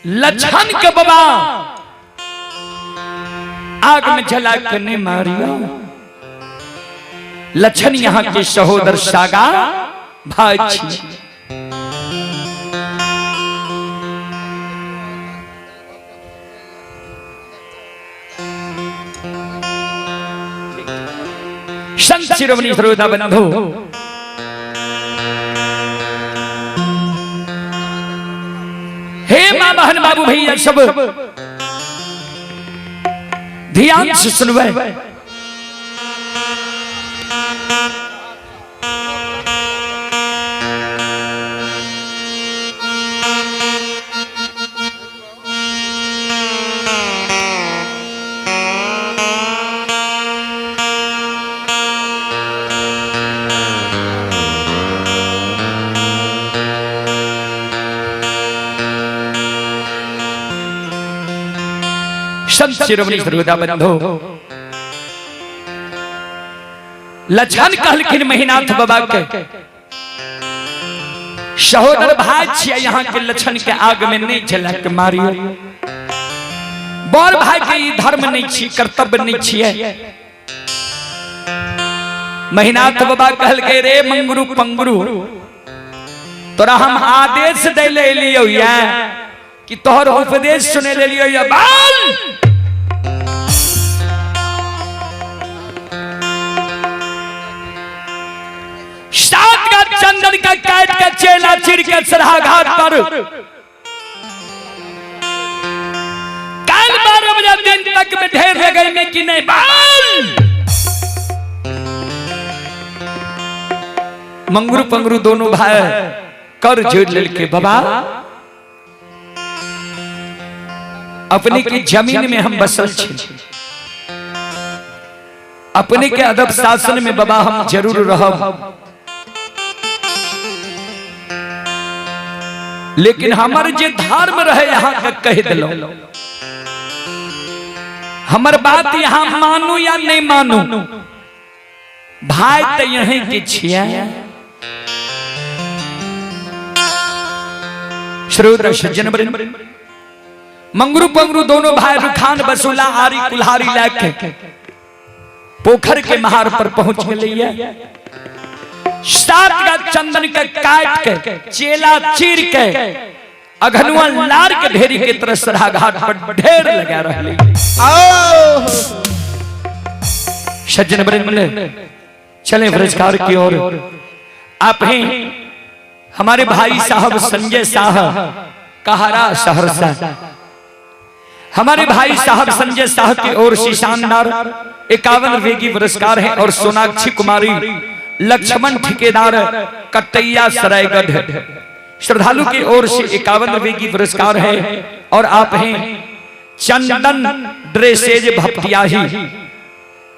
लछन के बाबा आग में जला के नहीं मारियो। लछन यहाँ के सहोदर सागा भाई छी। संत शिरोमणि श्रोता बंधु, हे मां बहन बाबू भैया सब ध्यान से सुनवे। संत शिरोमणि श्रोता बंधु, लछन कहलखिन महिनाथ बाबा के सहोदर भाई छियै, यहाँ के लछन के आग में नहीं जला के मारियो। बड़ भाई के ई धर्म नहीं छी, कर्तव्य नहीं छियै। महिनाथ बाबा कहलकै रे मंगरू पंगरू, तोरा हम आदेश दै ले एलियौ या कि तोहर उपदेश सुने ले लियो या बाल। सात का चंदन का काट के चेला चिर के सराघाट पर कल 12 बजे दिन तक में ढेर लगे में कि नहीं बाल। मंगरू पंगरू दोनों भाई कर जोड़ लेके बाबा अपने की जमीन में हम बसल छी, अपने के अदब शासन में बाबा हम जरूर रहब, लेकिन हमर जे धर्म रहे यहाँ के कह दिलो, हमर बात यहाँ मानू या नहीं मानू, भाई तो यहीं के छिया। श्रोता सज्जन वृंद, मंगरू पंगरू दोनों भाई रुखान बसुला आरी कुल्हारी लाके पोखर के महार पर पहुंच गए। सात का चंदन के काट के चेला चीर के अघनुआ लार के ढेरी के तरह सराघाट पर ढेर लगा रहे। सज्जन वृंद, चले पुरस्कार की ओर। आप हैं हमारे भाई साहब संजय साह कहारा सहरसा। हमारे भाई साहब संजय साह की ओर से शानदार 51 रुपए की पुरस्कार है। और सोनाक्षी कुमारी लक्ष्मण ठेकेदार कटैया सरायगढ़ श्रद्धालु की ओर से 51 रुपए की पुरस्कार है। और आप हैं चंदन ड्रेसेज भपटियाही,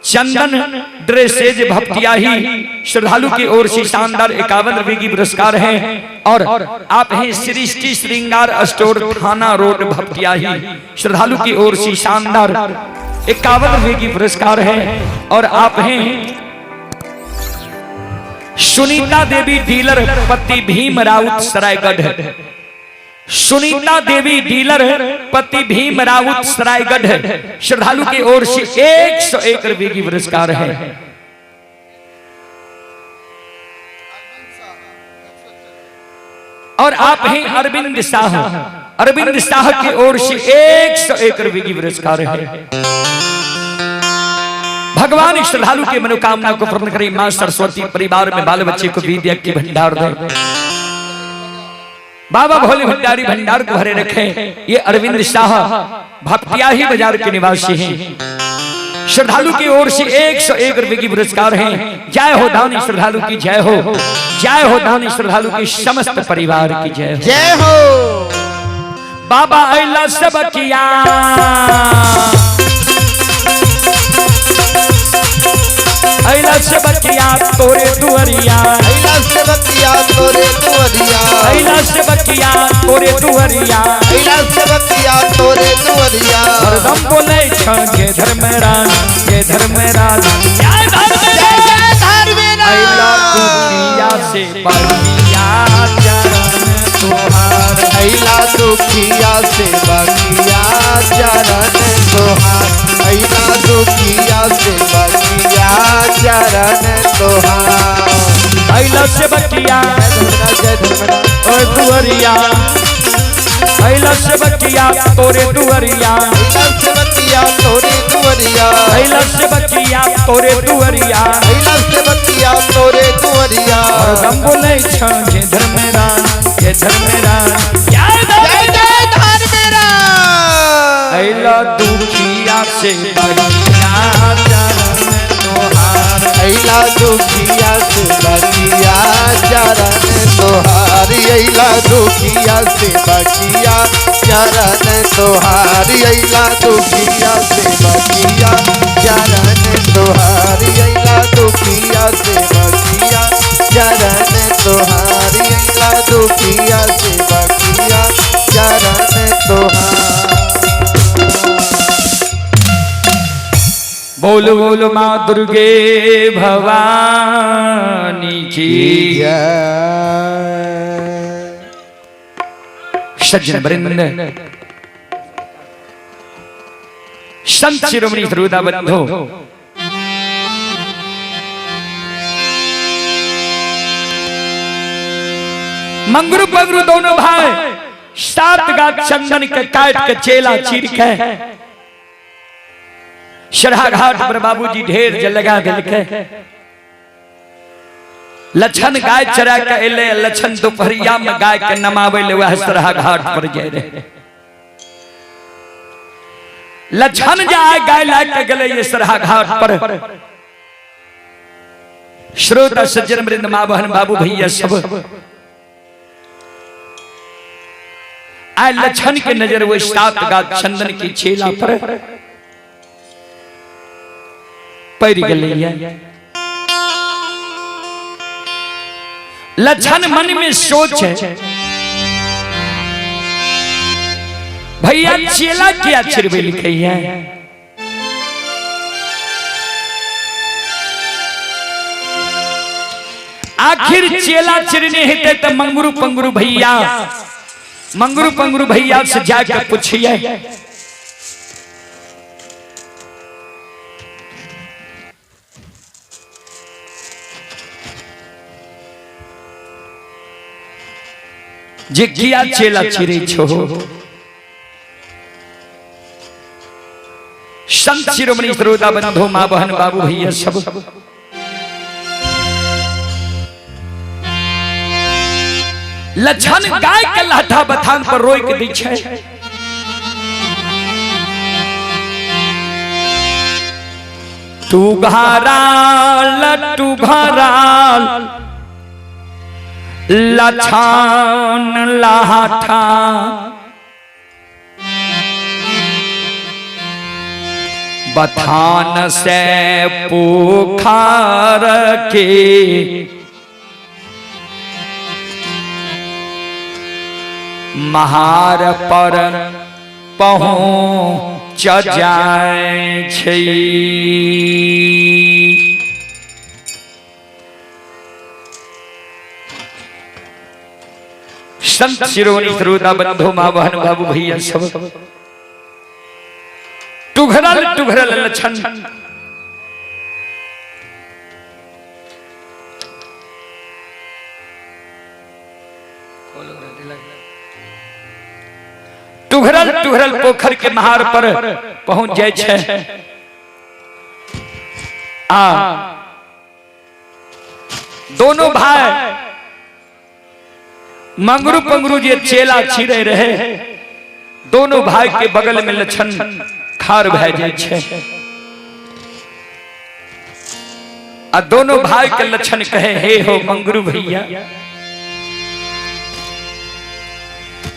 चंदन ड्रेसेज भपटियाही श्रद्धालु की ओर से शानदार 51 रुपए की पुरस्कार है। और आप हैं सृष्टि श्रृंगार स्टोर थाना रोड भपटियाही श्रद्धालु की ओर से शानदार 51 रुपए की पुरस्कार है। और आप हैं सुनीता देवी डीलर पति भीम राउत सरायगढ़, सुनीता देवी डीलर पति भीम राउत सरायगढ़ श्रद्धालु की ओर से 101 रुपए की पुरस्कार है। और आप हैं अरविंद शाह, अरविंद शाह की ओर से 101 रुपए की पुरस्कार है। भगवान श्रद्धालु के मनोकामना को पूर्ण करें। मां सरस्वती परिवार में बाल बच्चे को विद्या की भंडार दे। बाबा भोले भंडारी भंडार को भरे रखे। ये अरविंद शाह भपटियाही बाजार के निवासी हैं। श्रद्धालु की ओर से 101 रुपए की पुरस्कार है। जय हो दानी श्रद्धालु की जय हो, जय हो दानी श्रद्धालु की समस्त परिवार की जय हो, जय हो। बाबा अइला सबकिया अइला सबकिया तोरे दुअरिया, अइला सबकिया तोरे दुअरिया, अइला सबकिया तोरे दुअरिया, अइला सबकिया तोरे दुअरिया। हरदम बोले छ जय धर्मराज, जय धर्मराज, जय धर्मराज, जय धर्मराज। अइला दुखिया से बचिया चरण तोहार, अइला दुखिया से चरण तोहार, अइला दुखिया से बकिया चरण तोहार। अइला से बकिया जय धर्मराज। ओ दुअरिया, अइला से बकिया तोरे दुअरिया, अइला से बकिया तोरे दुअरिया, अइला से बकिया तोरे दुअरिया, अइला से बकिया तोरे दुअरिया। हरदम बोलै छ जे धर्मराज, जे धर्मराज। जय जय जय धर्मराज। अइला दुखिया से बकिया चरण तोहार, अइला दुखिया से बकिया चरण तोहार, अइला दुखिया से बकिया चरण तोहार, अइला दुखिया से बकिया चरण तोहार, अइला दुखिया से बकिया चरण तोहार, अइला दुखिया से बकिया चरण तोहार। बोल बोल माँ दुर्गे भवानी की जय। सज्जन वृंद, संत शिरोमणि श्रोता बंधु, मंगरू पंगरू दोनों भाई सात गाछ चंदन के काट के चेला चीर के शरहा घाट पर बाबूजी ढेर जल लगा दिल के। लछन गाय चरा के एले, लछन दोपहरिया में गाय के नमावे ले वह सरहा घाट पर जाए रहे। लछन जाए गाय ला के गले ये सरहा घाट पर। श्रोता सज्जन वृंद, माँ बहन बाबू भैया सब, आए लछन के नजर वो सात गाछ चंदन की चेला पर पड़ गई। लछन मन में सोच है, भैया चेला क्या छिड़बे लिखे है, आखिर चेला चिरने हेते तो मंगरू पंगरू भैया, मंगरू पंगरू भैया से जाकर पूछिए। जे किया चेला चिरे छो। संत शिरोमणि श्रोता बंधु, माँ बहन बाबू भैया सब, लछन गाय के लाठा बथान पर रोक दी छै। तू घराल तू घराल लछन लाठा बथान से पोखार के महार पर पहुँच जाय छै। संत शिरोमणि श्रोता बंधु, माँ बहन बाबू भैया सब, टुघरल टुघरल लछन टुघरल टुघरल पोखर के महार पर पहुंच जाय छै। आ दोनों भाई मंगरू पंगरू जे चेला छिड़े रहे, दोनों भाई के बगल में लछन खार भय जाय छै। आ दोनों भाई के लछन कहे, हे हो मंगरू भैया,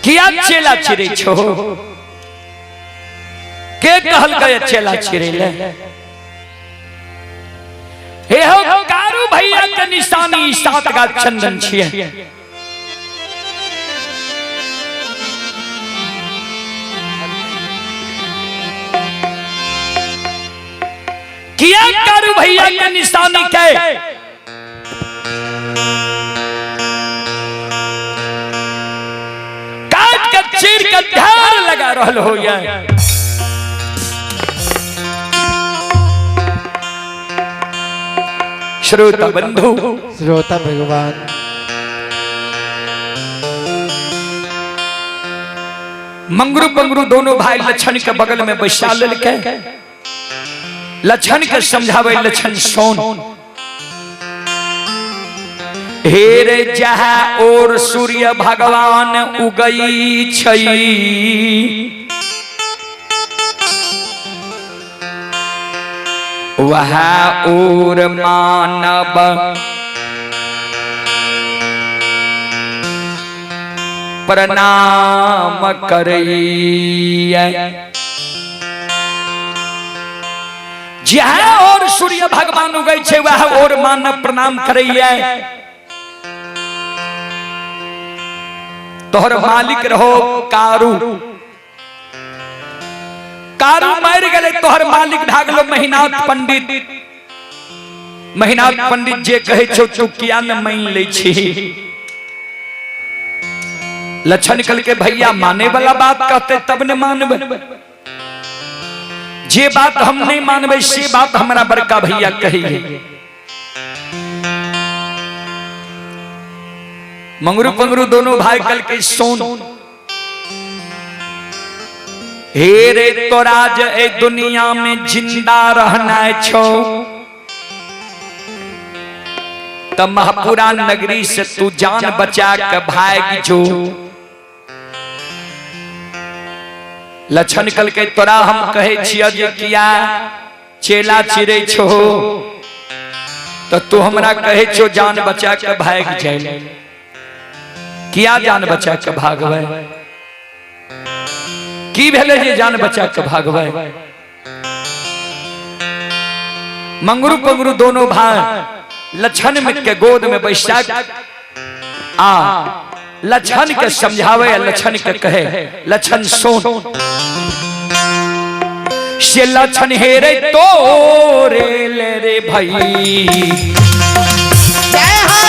किया चेला छिड़े छो? के कहल गए चेला छिड़े ले? हे हो कारू भैया के निशानी सात गाछ चंदन छिए। किया कारू भैया के निशानी के काट के चीर के ढेर लगा रहल हो। श्रोता बंधु, श्रोता भगवान। मंगरू बंगरू दोनों भाई लक्षण के बगल में बैसा लेलकै। लक्षण के समझावे लक्षण सोन, हे रे जहाँ और सूर्य भगवान उगई छई, वहाँ और मानव प्रणाम करैया। जहाँ और सूर्य भगवान उगै छे वहाँ और मानव प्रणाम करैया। तोहर मालिक रहो कारू, कारू मर गए तोहर मालिक भागलो महिनाथ पंडित। महिनाथ पंडित जे कहे छौ तू किया न मान ले छी। लक्षण कल के भैया माने वाला बात कहते तब न मानबे, जे बात हम नहीं मानबे से बात हमारा बड़का भैया कही। मंगरू पंगरू दोनों भाई कल के सोन, हे रे तोरा जे ए दुनिया में जिंदा रहना छो त महपुरा नगरी से तू जान बचा के भाग जो। लक्षण कल के तोरा हम कहे छिया जे किया चेला चिरे छो तो तू हमरा कहे छो जान बचा के भाग जाए, किया जान बचा के भागवे? की भेले जे जान बचा के भागवे? मंगरू पंगरू दोनों भाई लक्षण में के गोद में बैसा आ लक्षण के समझावे, लक्षण के कहे लक्षण सोन, से लक्षण हे रे तोरे ले रे भाई। जय हो।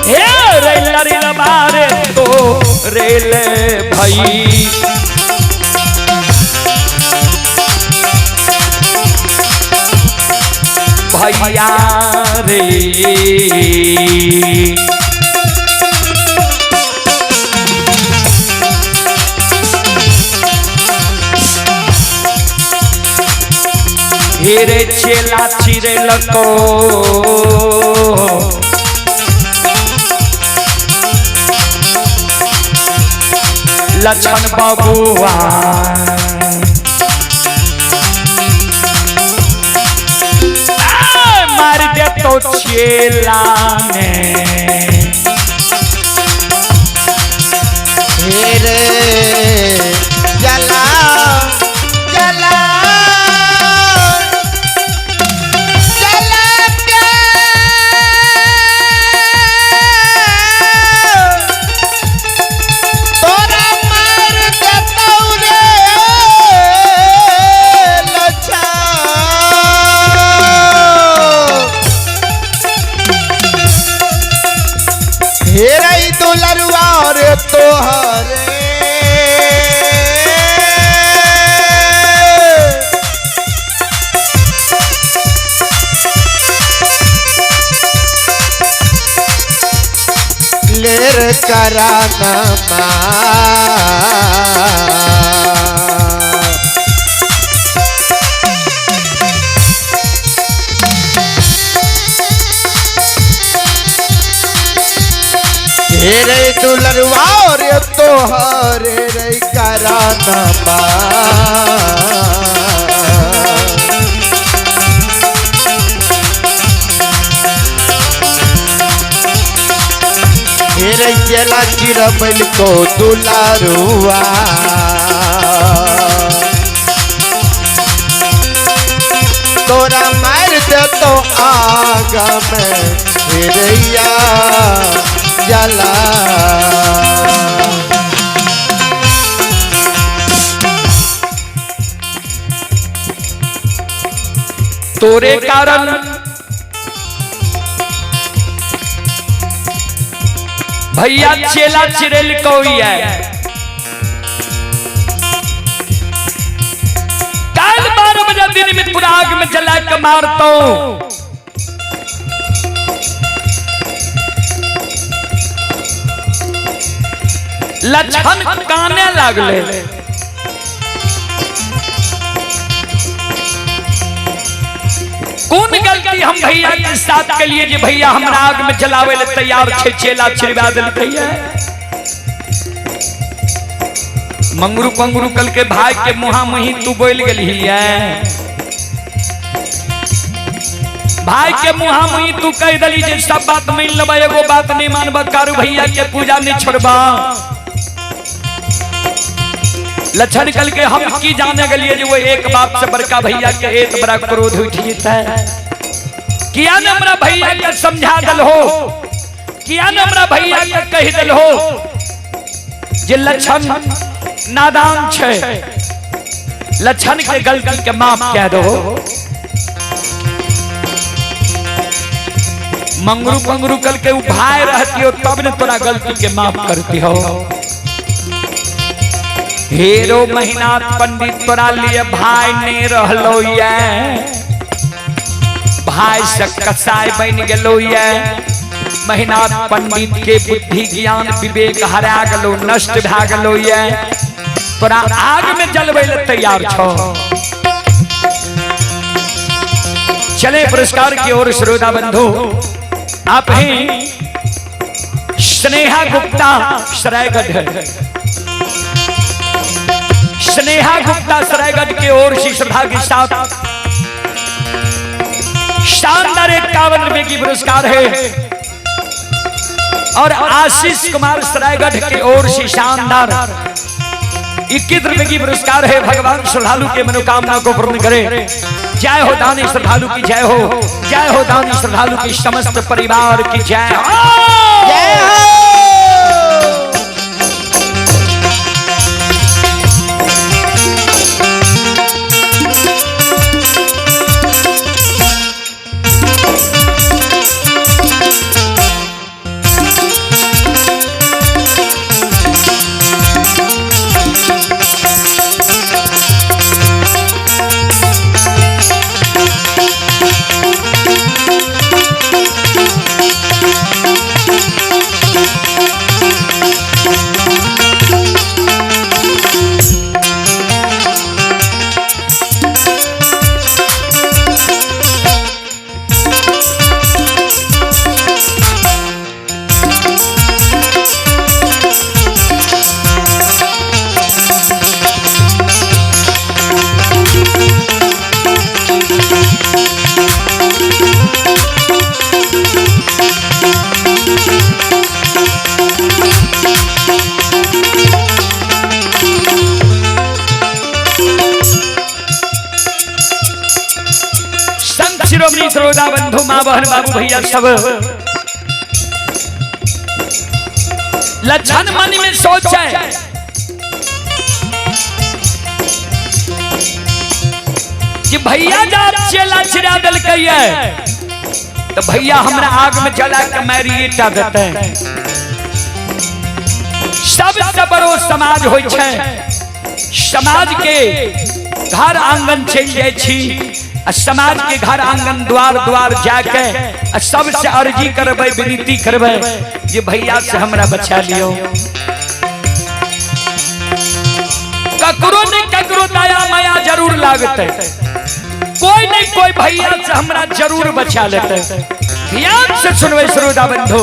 हे रे लरी बारे तो रे ले भाई। भैया रे हेरे चेला चिरे लको लक्षण बबुआ मार दे तो चेला ने। हेरे जला जला जला के तोरा मार देतौ रे लच्छा। हेरे दुलरुआ रे तोहरे लेर कराना मा। हेरे दुलरुआ रे तोहरे रे कराना मा। हेरे चेला चिरबल को दुलारुआ तोरा मार दे तो आग में हेरैया जला। तोरे कारण भैया चेला चिरेल कोई है। 4 बजे दिन में पूरा आग में जला के मारतो। लक्षण काने लागले। कौन गलती हम भैया के साथ के लिए जे भैया हमरा आग में जलावे ले तैयार छे, चेला छिड़वा देलकै। मंगरू पंगरू कल के भाई के मुहा मुही तू बोल गेली है, भाई के मुहा मुही तू कह दली जे सब बात मान लेबा, एगो बात नहीं मानबा, कारू भैया के पूजा नहीं छोड़बा। लक्षण कल के हम की जाने के जे वो एक बात से बड़का भैया के एक बड़ा क्रोध उठ जेता है। किया न हमरा भैया के समझा दल हो, किया न हमरा भैया के कह दल हो जे लक्षण नादान छे, लक्षण के गलती के माफ कह दो। मंगरू पंगरू कल के उ भाई रहती हो तब न तोरा गलती के माफ करती हो। हेरो महीना पंडित तोरा लिए भाई नहीं रहलो ये, भाई से कसाई बन गेलो ये। महीना पंडित के बुद्धि ज्ञान विवेक हरा गेलो, नष्ट भा गेलो ये, तोरा आग में जलवे ले तैयार छो। चले पुरस्कार की ओर श्रोता बंधु, आप हैं स्नेहा गुप्ता सरायगढ़, स्नेहा गुप्ता सरायगढ़ के ओर से श्रद्धा के साथ शानदार 51 रुपए की पुरस्कार है। और आशीष कुमार सरायगढ़ के ओर से शानदार 21 रुपए की पुरस्कार है। भगवान श्रद्धालु के मनोकामना को पूर्ण करे। जय हो दानी श्रद्धालु की जय हो, जय हो दानी श्रद्धालु की समस्त परिवार की जय हो। जय हो। संत शिरोमणि श्रोता बंधु माँ बहन बाबू भैया सब, लक्षण मन में सोचे कि भैया जब चेला छिड़ा दिलकै तो भैया हमरा आग में जला के मारिए टा देते। सबसे बड़ो समाज होइ छै, समाज के घर आंगन चलि जाइ छी आ समाज के घर आंगन द्वार द्वार जाके आ सबसे अर्जी करबै, विनती करबै जे भैया से हमरा बचा लियो। ककरो ने ककरो दया माया जरूर लागते, कोई नहीं कोई भैया से हमरा जरूर बचा लेते। ध्यान से सुनवे श्रोता बंधु,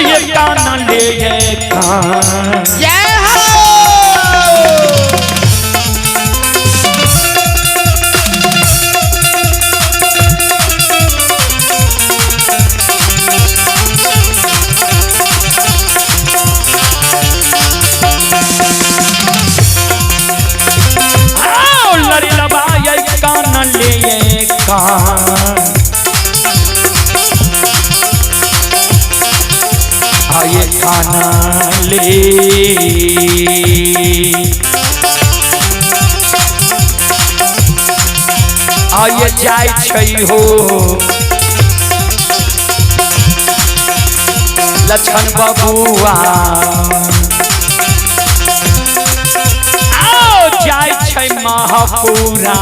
ये कान ले ये कान। जय हो। आओ लड़लबा ये कान ले ये कान, आये खाना ले आये जाय छै हो लक्षण बबुआ। जाय छै महापुरा।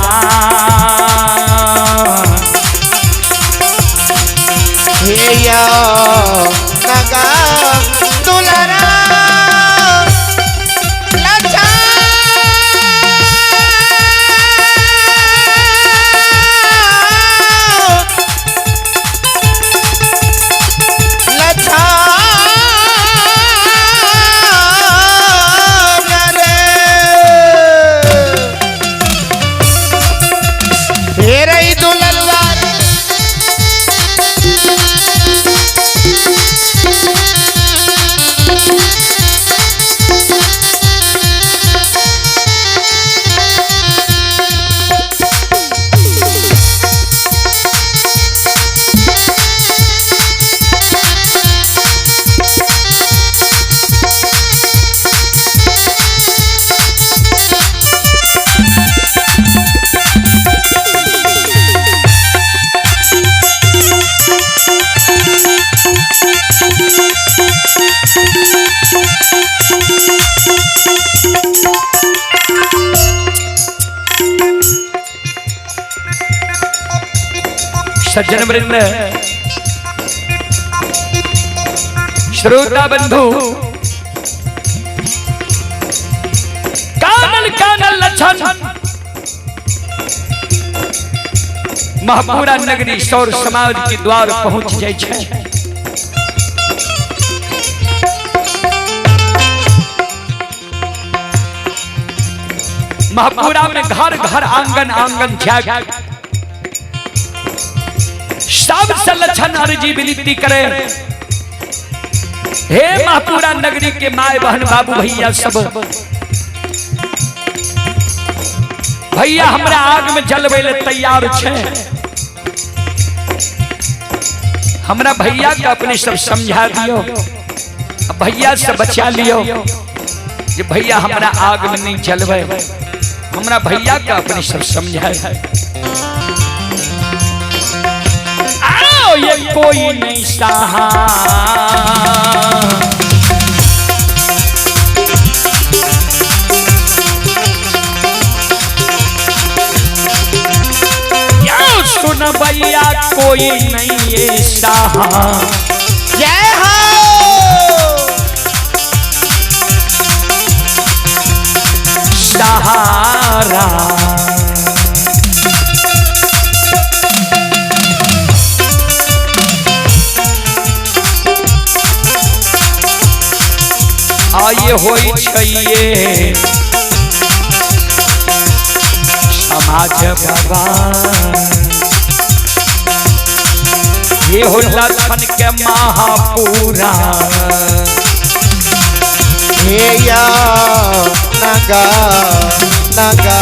हे या नगा दुलारा लच्छा लच्छा रे हे रे दुललवा। सज्जन वृंद, श्रोता बंधु, कानल कानल लक्षण महापुरा नगरी सौर समाज के द्वार पहुंच जाय छै। महापुरा में घर घर आंगन आंगन जाग सब सलक्षण अर्जी विनती करे, हे महापुरा नगरी के my बहन बाबू भैया सब, भैया हमरा आग में जलबै ले तैयार छे, हमरा भैया के अपने सब समझा दियो, भैया से बचा लियो जे भैया हमरा आग में नहीं जलबै, हमरा भैया के अपने सब समझाए। आओ ये कोई नहीं सहा सुन भैया, कोई नहीं ये सहा। जय हो सहारा। आये होई छैये समाज भगवान, ये हो लखन के महापुरा। हे या नगा नगा।